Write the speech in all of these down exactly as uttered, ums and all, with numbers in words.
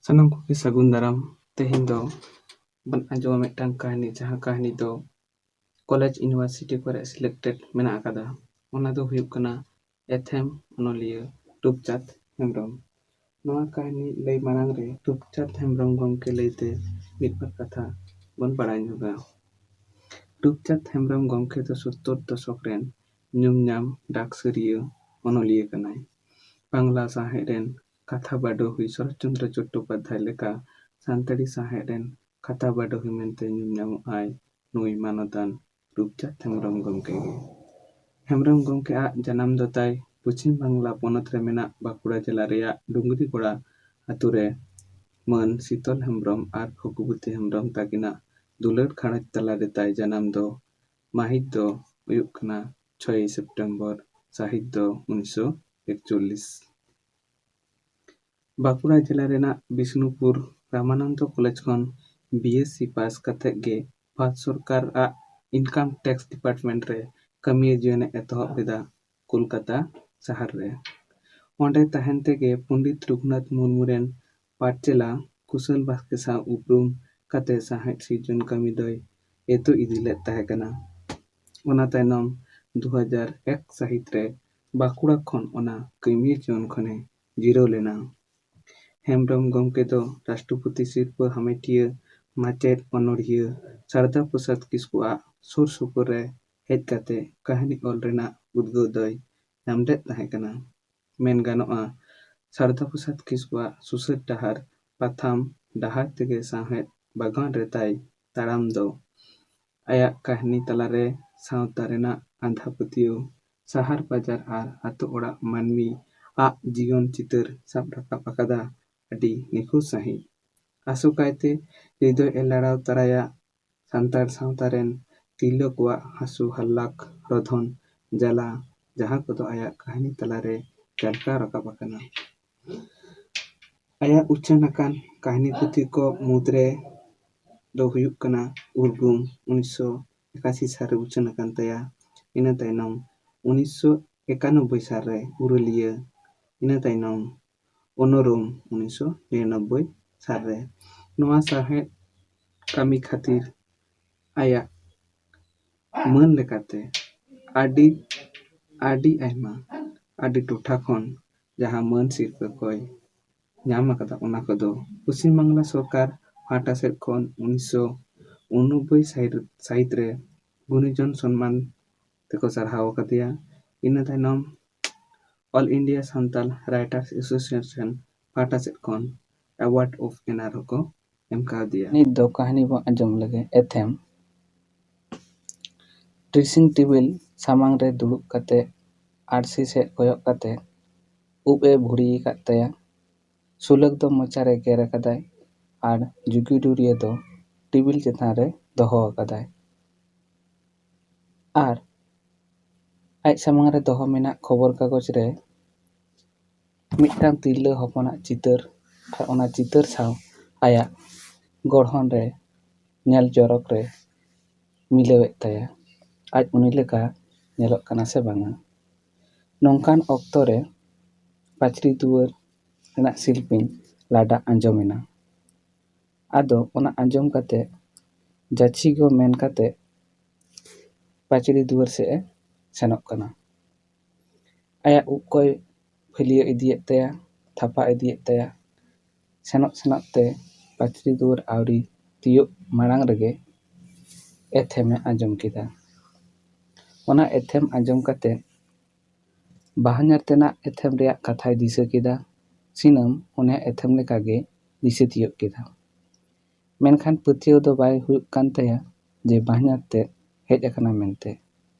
ᱥᱟᱱᱟᱢ ᱠᱚᱜᱮ ᱥᱟᱹᱜᱩᱱ ᱫᱟᱨᱟᱢ᱾ ᱛᱮᱦᱮᱧ ᱫᱚ ᱵᱚᱱ ᱟᱸᱡᱚᱢᱟ ᱢᱤᱫᱴᱟᱝ ᱠᱟᱹᱦᱱᱤ, ᱡᱟᱦᱟᱸ ᱠᱟᱹᱦᱱᱤ ᱫᱚ ᱠᱚᱞᱮᱡᱽ ᱤᱭᱩᱱᱤᱵᱷᱟᱨᱥᱤᱴᱤ ᱠᱚᱨᱮ ᱥᱤᱞᱮᱠᱴᱮᱰ ᱢᱮᱱᱟᱜ ᱟᱠᱟᱫᱟ᱾ ᱚᱱᱟ ᱫᱚ ᱦᱩᱭᱩᱜ ᱠᱟᱱᱟ ᱮᱛᱷᱮᱢ ᱚᱱᱚᱞᱤᱭᱟᱹ ᱨᱩᱯᱪᱟᱸᱫᱽ ᱦᱮᱢᱵᱨᱚᱢ᱾ ᱱᱚᱣᱟ ᱠᱟᱹᱦᱱᱤ ᱞᱟᱹᱭ ᱢᱟᱲᱟᱝ ᱨᱮ ᱨᱩᱯᱪᱟᱸᱫᱽ ᱦᱮᱢᱵᱨᱚᱢ ᱜᱚᱢᱠᱮ ᱞᱟᱹᱭᱛᱮ ᱢᱤᱫ ᱵᱟᱨ ᱠᱟᱛᱷᱟ ᱵᱚᱱ ᱵᱟᱲᱟᱭ ᱧᱚᱜᱟ᱾ ᱨᱩᱯᱪᱟᱸᱫᱽ ᱦᱮᱢᱵᱨᱚᱢ ᱜᱚᱢᱠᱮ ᱫᱚ ᱥᱳᱛᱛᱳᱨ ᱫᱚᱥᱚᱠ ᱨᱮᱱ ᱧᱩᱢᱧᱟᱢ ᱰᱟᱠ ᱥᱟᱹᱨᱤᱭᱟᱹ ᱚᱱᱚᱞᱤᱭᱟᱹ ᱠᱟᱱᱟᱭ᱾ ᱵᱟᱝᱞᱟ ᱥᱟᱶᱦᱮᱫ ᱨᱮᱱ ᱠᱟᱛᱷᱟ ᱵᱟᱰᱚᱦᱤ ᱥᱚᱨᱚᱛ ᱪᱚᱸᱫᱽᱨᱚ ᱪᱚᱴᱴᱳᱯᱟᱫᱽᱫᱷᱟᱭ ᱞᱮᱠᱟ ᱥᱟᱱᱛᱟᱲᱤ ᱥᱟᱶᱦᱮᱫ ᱨᱮᱱ ᱠᱟᱛᱷᱟ ᱵᱟᱰᱚᱦᱤ ᱢᱮᱱᱛᱮ ᱧᱩᱢ ᱧᱟᱢᱚᱜ ᱟᱭ ᱱᱩᱭ ᱢᱟᱱᱚᱛᱟᱱ ᱨᱩᱯᱪᱟᱸᱫᱽ ᱦᱮᱢᱵᱨᱚᱢ ᱜᱚᱢᱠᱮ ᱜᱮ᱾ ᱦᱮᱢᱵᱨᱚᱢ ᱜᱚᱢᱠᱮ ᱟᱜ ᱡᱟᱱᱟᱢ ᱫᱚ ᱛᱟᱭ ᱯᱚᱪᱷᱤᱢ ᱵᱟᱝᱞᱟ ᱯᱚᱱᱚᱛ ᱨᱮ ᱢᱮᱱᱟᱜ ᱵᱟᱸᱠᱩᱲᱟ ᱡᱮᱞᱟ ᱨᱮᱭᱟᱜ ᱰᱩᱝᱜᱽᱨᱤᱜᱚᱲᱟ ᱟᱛᱳ ᱨᱮ ᱢᱟᱹᱱ ᱥᱤᱛᱚᱞ ᱦᱮᱢᱵᱨᱚᱢ ᱟᱨ ᱯᱷᱚᱜᱩᱵᱚᱛᱤ ᱦᱮᱢᱵᱨᱚᱢ ᱛᱟᱹᱠᱤᱱᱟᱜ ᱫᱩᱞᱟᱹᱲ ᱜᱷᱟᱨᱚᱸᱡᱽ ᱛᱟᱞᱟ ᱨᱮ ᱛᱟᱭ ᱡᱟᱱᱟᱢ ᱫᱚ᱾ ᱢᱟᱹᱦᱤᱛ ᱫᱚ ᱦᱩᱭᱩᱜ ᱠᱟᱱᱟ ᱪᱷᱚᱭ ᱥᱮᱯᱴᱮᱢᱵᱚᱨ, ᱥᱟᱹᱦᱤᱛ ᱫᱚ ᱩᱱᱤᱥᱥᱚ ᱮᱠᱪᱚᱞᱞᱤᱥ᱾ ᱵᱟᱸᱠᱩᱲᱟ ᱡᱮᱞᱟ ᱨᱮᱱᱟᱜ ᱵᱤᱥᱱᱩᱯᱩᱨ ᱨᱟᱢᱟᱱᱚᱱᱫᱚ ᱠᱚᱞᱮᱡᱽ ᱠᱷᱚᱱ ᱵᱤ ᱮᱥ ᱥᱤ ᱯᱟᱥ ᱠᱟᱛᱮᱫ ᱜᱮ ᱵᱷᱟᱨᱚᱛ ᱥᱚᱨᱠᱟᱨ ᱟᱜ ᱤᱱᱠᱟᱢ ᱴᱮᱠᱥ ᱰᱤᱯᱟᱨᱴᱢᱮᱱᱴ ᱨᱮ ᱠᱟᱹᱢᱤ ᱡᱤᱭᱚᱱᱮ ᱮᱛᱚᱦᱚᱵ ᱞᱮᱫᱟ ᱠᱳᱞᱠᱟᱛᱟ ᱥᱟᱦᱟᱨ ᱨᱮ᱾ ᱚᱸᱰᱮ ᱛᱟᱦᱮᱱ ᱛᱮᱜᱮ ᱯᱚᱱᱰᱤᱛ ᱨᱚᱜᱷᱩᱱᱟᱛᱷ ᱢᱩᱨᱢᱩ ᱨᱮᱱ ᱯᱟᱴᱪᱮᱞᱟ ᱠᱩᱥᱚᱞ ᱵᱟᱥᱠᱮ ᱥᱟᱶ ᱩᱯᱨᱩᱢ ᱠᱟᱛᱮ ᱥᱟᱶᱦᱮᱫ ᱥᱤᱨᱡᱚᱱ ᱠᱟᱹᱢᱤ ᱫᱚᱭ ᱮᱛᱚ ᱤᱫᱤ ᱞᱮᱫ ᱛᱟᱦᱮᱸ ᱠᱟᱱᱟ᱾ ᱚᱱᱟ ᱛᱟᱭᱱᱚᱢ ᱫᱩ ᱦᱟᱡᱟᱨ ᱮᱠ ᱥᱟᱹᱦᱤᱛ ᱨᱮ ᱵᱟᱸᱠᱩᱲᱟ ᱠᱷᱚᱱ ᱚᱱᱟ ᱠᱟᱹᱢᱤ ᱡᱤᱭᱚᱱ ᱠᱷᱚᱱᱮ ᱡᱤᱨᱟᱹᱣ ᱞᱮᱱᱟ᱾ ᱦᱮᱢᱵᱨᱚᱢ ᱜᱚᱢᱠᱮ ᱫᱚ ᱨᱟᱥᱴᱨᱚᱯᱚᱛᱤ ᱥᱤᱨᱯᱟᱹ ᱦᱟᱢᱮᱴᱤᱭᱟᱹ, ᱢᱟᱪᱮᱫ, ᱚᱱᱚᱲᱦᱤᱭᱟᱹ ᱥᱟᱨᱫᱟ ᱯᱨᱚᱥᱟᱫᱽ ᱠᱤᱥᱠᱩᱣᱟᱜ ᱥᱩᱨ ᱥᱩᱯᱩᱨ ᱨᱮ ᱦᱮᱡ ᱠᱟᱛᱮ ᱠᱟᱹᱦᱱᱤ ᱚᱞ ᱨᱮᱱᱟᱜ ᱩᱫᱽᱜᱟᱹᱣ ᱫᱚᱭ ᱧᱟᱢ ᱞᱮᱫ ᱛᱟᱦᱮᱸ ᱠᱟᱱᱟ᱾ ᱢᱮᱱ ᱜᱟᱱᱚᱜᱼᱟ, ᱥᱟᱨᱫᱟ ᱯᱨᱚᱥᱟᱫᱽ ᱠᱤᱥᱠᱩᱣᱟᱜ ᱥᱩᱥᱟᱹᱨ ᱰᱟᱦᱟᱨ ᱯᱟᱛᱷᱟᱢ ᱰᱟᱦᱟᱨ ᱛᱮᱜᱮ ᱥᱟᱶᱦᱮᱫ ᱵᱟᱜᱟᱱ ᱨᱮ ᱛᱟᱭ ᱛᱟᱲᱟᱢ ᱫᱚ ᱟᱭᱟᱜ ᱠᱟᱹᱦᱱᱤ ᱛᱟᱞᱟᱨᱮ ᱥᱟᱶᱛᱟ ᱨᱮᱱᱟᱜ ᱟᱸᱫᱷᱟ ᱯᱟᱹᱛᱭᱟᱹᱣ, ᱥᱟᱦᱟᱨ ᱵᱟᱡᱟᱨ ᱟᱨ ᱟᱛᱳ ᱚᱲᱟᱜ ᱢᱟᱹᱱᱢᱤ ᱟᱜ ᱡᱤᱭᱚᱱ ᱪᱤᱛᱟᱹᱨ ᱥᱟᱵ ᱨᱟᱠᱟᱵ ᱟᱠᱟᱫᱟ ᱟᱹᱰᱤ ᱱᱤᱠᱷᱩᱛ ᱥᱟᱺᱦᱤᱡ᱾ ᱟᱥᱚᱠᱟᱭᱛᱮ ᱦᱨᱤᱫᱚᱭ ᱮ ᱞᱟᱲᱟᱣ ᱛᱟᱨᱟᱭᱟ ᱥᱟᱱᱛᱟᱲ ᱥᱟᱶᱛᱟ ᱨᱮᱱ ᱛᱤᱨᱞᱟᱹ ᱠᱚᱣᱟᱜ ᱦᱟᱹᱥᱩ ᱦᱟᱞᱞᱟᱠ, ᱨᱚᱫᱷᱚᱱ, ᱡᱟᱞᱟ, ᱡᱟᱦᱟᱸ ᱠᱚᱫᱚ ᱟᱭᱟᱜ ᱠᱟᱹᱦᱱᱤ ᱛᱟᱞᱟᱨᱮ ᱡᱷᱟᱞᱠᱟᱣ ᱨᱟᱠᱟᱵ ᱟᱠᱟᱱᱟ᱾ ᱟᱭᱟᱜ ᱩᱪᱷᱟᱹᱱ ᱟᱠᱟᱱ ᱠᱟᱹᱦᱱᱤ ᱯᱩᱛᱷᱤ ᱠᱚ ᱢᱩᱫᱽᱨᱮ ᱫᱚ ᱦᱩᱭᱩᱜ ᱠᱟᱱᱟ ᱩᱨᱜᱩᱢ, ᱩᱱᱤᱥᱥᱚ ᱮᱠᱟᱥᱤ ᱥᱟᱞ ᱨᱮ ᱩᱪᱷᱟᱹᱱ ᱟᱠᱟᱱ ᱛᱟᱭᱟ᱾ ᱤᱱᱟᱹ ᱛᱟᱭᱱᱚᱢ ᱩᱱᱤᱥᱥᱚ ᱮᱠᱟᱱᱚᱵᱵᱳᱭ ᱥᱟᱞ ᱨᱮ ᱩᱨᱟᱹᱞᱤᱭᱟᱹ, ᱤᱱᱟᱹ ᱛᱟᱭᱱᱚᱢ ᱳᱱᱳᱨᱩᱢ ᱩᱱᱤᱥᱥᱚ ᱱᱤᱨᱟᱱᱚᱵᱵᱳᱭ ᱥᱟᱞ ᱨᱮ᱾ ᱱᱚᱣᱟ ᱥᱟᱶᱦᱮᱫ ᱠᱟᱹᱢᱤ ᱠᱷᱟᱹᱛᱤᱨ ᱟᱭᱟᱜ ᱢᱟᱹᱱ ᱞᱮᱠᱟᱛᱮ ᱟᱹᱰᱤ ᱟᱹᱰᱤ ᱟᱭᱢᱟ ᱟᱹᱰᱤ ᱴᱚᱴᱷᱟ ᱠᱷᱚᱱ ᱡᱟᱦᱟᱸ ᱢᱟᱹᱱ ᱥᱤᱨᱯᱟᱹ ᱠᱚᱭ ᱧᱟᱢ ᱟᱠᱟᱫᱟ, ᱚᱱᱟ ᱠᱚᱫᱚ ᱯᱚᱥᱪᱤᱢ ᱵᱟᱝᱞᱟ ᱥᱚᱨᱠᱟᱨ ᱯᱟᱦᱴᱟ ᱥᱮᱫ ᱠᱷᱚᱱ ᱩᱱᱤᱥᱥᱚ ᱩᱱᱱᱚᱵᱵᱳᱭ ᱥᱟᱹᱦᱤᱛ ᱨᱮ ᱜᱩᱱᱤᱡᱚᱱ ᱥᱚᱱᱢᱟᱱ ᱛᱮᱠᱚ ᱥᱟᱨᱦᱟᱣ ᱟᱠᱟᱫᱮᱭᱟ᱾ ᱤᱱᱟᱹ ᱛᱟᱭᱱᱚᱢ All India Santal Writers Association ᱯᱟᱦᱴᱟ ᱥᱮᱫ ᱠᱷᱚᱱ Award of Honour ᱦᱚᱸᱠᱚ ᱮᱢ ᱠᱟᱣᱫᱮᱭᱟ᱾ ᱱᱤᱛ ᱫᱚ ᱠᱟᱹᱦᱱᱤ ᱵᱚᱱ ᱟᱸᱡᱚᱢ ᱞᱮᱜᱮ᱾ ᱮᱛᱷᱮᱢ᱾ ᱰᱨᱮᱥᱤᱝ ᱴᱮᱵᱤᱞ ᱥᱟᱢᱟᱝ ᱨᱮ ᱫᱩᱲᱩᱵ ᱠᱟᱛᱮ ᱟᱹᱨᱥᱤ ᱥᱮᱫ ᱠᱚᱭᱚᱜ ᱠᱟᱛᱮ ᱩᱵ ᱮ ᱵᱷᱩᱲᱤ ᱟᱠᱟᱫ ᱛᱟᱭᱟ᱾ ᱥᱩᱞᱟᱹᱠ ᱫᱚ ᱢᱚᱪᱟ ᱨᱮ ᱜᱮᱨ ᱟᱠᱟᱫᱟᱭ ᱟᱨ ᱡᱩᱜᱤ ᱰᱩᱨᱤᱭᱟᱹ ᱫᱚ ᱴᱮᱵᱤᱞ ᱪᱮᱛᱟᱱ ᱨᱮ ᱫᱚᱦᱚ ᱟᱠᱟᱫᱟᱭ᱾ ᱟᱨ ᱟᱡ ᱥᱟᱢᱟᱝ ᱨᱮ ᱫᱚᱦᱚ ᱢᱮᱱᱟᱜ ᱠᱷᱚᱵᱚᱨ ᱠᱟᱜᱚᱡᱽ ᱨᱮ ᱢᱤᱫᱴᱟᱝ ᱛᱤᱨᱞᱟᱹ ᱦᱚᱯᱚᱱᱟᱜ ᱪᱤᱛᱟᱹᱨ ᱟᱨ ᱚᱱᱟ ᱪᱤᱛᱟᱹᱨ ᱥᱟᱶ ᱟᱭᱟᱜ ᱜᱚᱲᱦᱚᱱ ᱨᱮ ᱧᱮᱞ ᱡᱚᱨᱚᱠ ᱨᱮ ᱢᱤᱞᱟᱹᱣᱮᱫ ᱛᱟᱭᱟ, ᱟᱡ ᱩᱱᱤ ᱞᱮᱠᱟ ᱧᱮᱞᱚᱜ ᱠᱟᱱᱟ ᱥᱮ ᱵᱟᱝᱟ᱾ ᱱᱚᱝᱠᱟᱱ ᱚᱠᱛᱚ ᱨᱮ ᱯᱟᱹᱪᱨᱤ ᱫᱩᱣᱟᱹᱨ ᱨᱮᱱᱟᱜ ᱥᱤᱞᱯᱤᱧ ᱞᱟᱰᱟᱜ ᱟᱸᱡᱚᱢᱮᱱᱟ᱾ ᱟᱫᱚ ᱚᱱᱟ ᱟᱸᱡᱚᱢ ᱠᱟᱛᱮ ᱡᱟᱹᱪᱷᱤ ᱜᱚ ᱢᱮᱱ ᱠᱟᱛᱮ ᱯᱟᱹᱪᱨᱤ ᱫᱩᱣᱟᱹᱨ ᱥᱮᱫ ᱮ ᱥᱮᱱᱚᱜ ᱠᱟᱱᱟ᱾ ᱟᱭᱟᱜ ᱩᱵ ᱠᱚᱭ ᱯᱷᱟᱹᱞᱭᱟᱹ ᱤᱫᱤᱭᱮᱫ ᱛᱟᱭᱟ, ᱛᱷᱟᱯᱟ ᱤᱫᱤᱭᱮᱫ ᱛᱟᱭᱟ᱾ ᱥᱮᱱᱚᱜ ᱥᱮᱱᱚᱜ ᱛᱮ ᱯᱟᱹᱪᱨᱤ ᱫᱩᱣᱟᱹᱨ ᱟᱹᱣᱨᱤ ᱛᱤᱭᱳᱜ ᱢᱟᱲᱟᱝ ᱨᱮᱜᱮ ᱮᱛᱷᱮᱢᱮ ᱟᱸᱡᱚᱢ ᱠᱮᱫᱟ᱾ ᱚᱱᱟ ᱮᱛᱷᱮᱢ ᱟᱸᱡᱚᱢ ᱠᱟᱛᱮ ᱵᱟᱦᱚᱧᱟᱨ ᱛᱮᱱᱟᱜ ᱮᱛᱷᱮᱢ ᱨᱮᱭᱟᱜ ᱠᱟᱛᱷᱟᱭ ᱫᱤᱥᱟᱹ ᱠᱮᱫᱟ᱾ ᱥᱤᱱᱟᱹᱢ ᱩᱱᱤᱭᱟᱜ ᱮᱛᱷᱮᱢ ᱞᱮᱠᱟᱜᱮ ᱫᱤᱥᱟᱹ ᱛᱤᱭᱳᱜ ᱠᱮᱫᱟ᱾ ᱢᱮᱱᱠᱷᱟᱱ ᱯᱟᱹᱛᱭᱟᱹᱣ ᱫᱚ ᱵᱟᱭ ᱦᱩᱭᱩᱜ ᱠᱟᱱ ᱛᱟᱭᱟ ᱡᱮ ᱵᱟᱦᱚᱧᱟᱨ ᱛᱮᱫ ᱦᱮᱡ ᱟᱠᱟᱱᱟ ᱢᱮᱱᱛᱮ᱾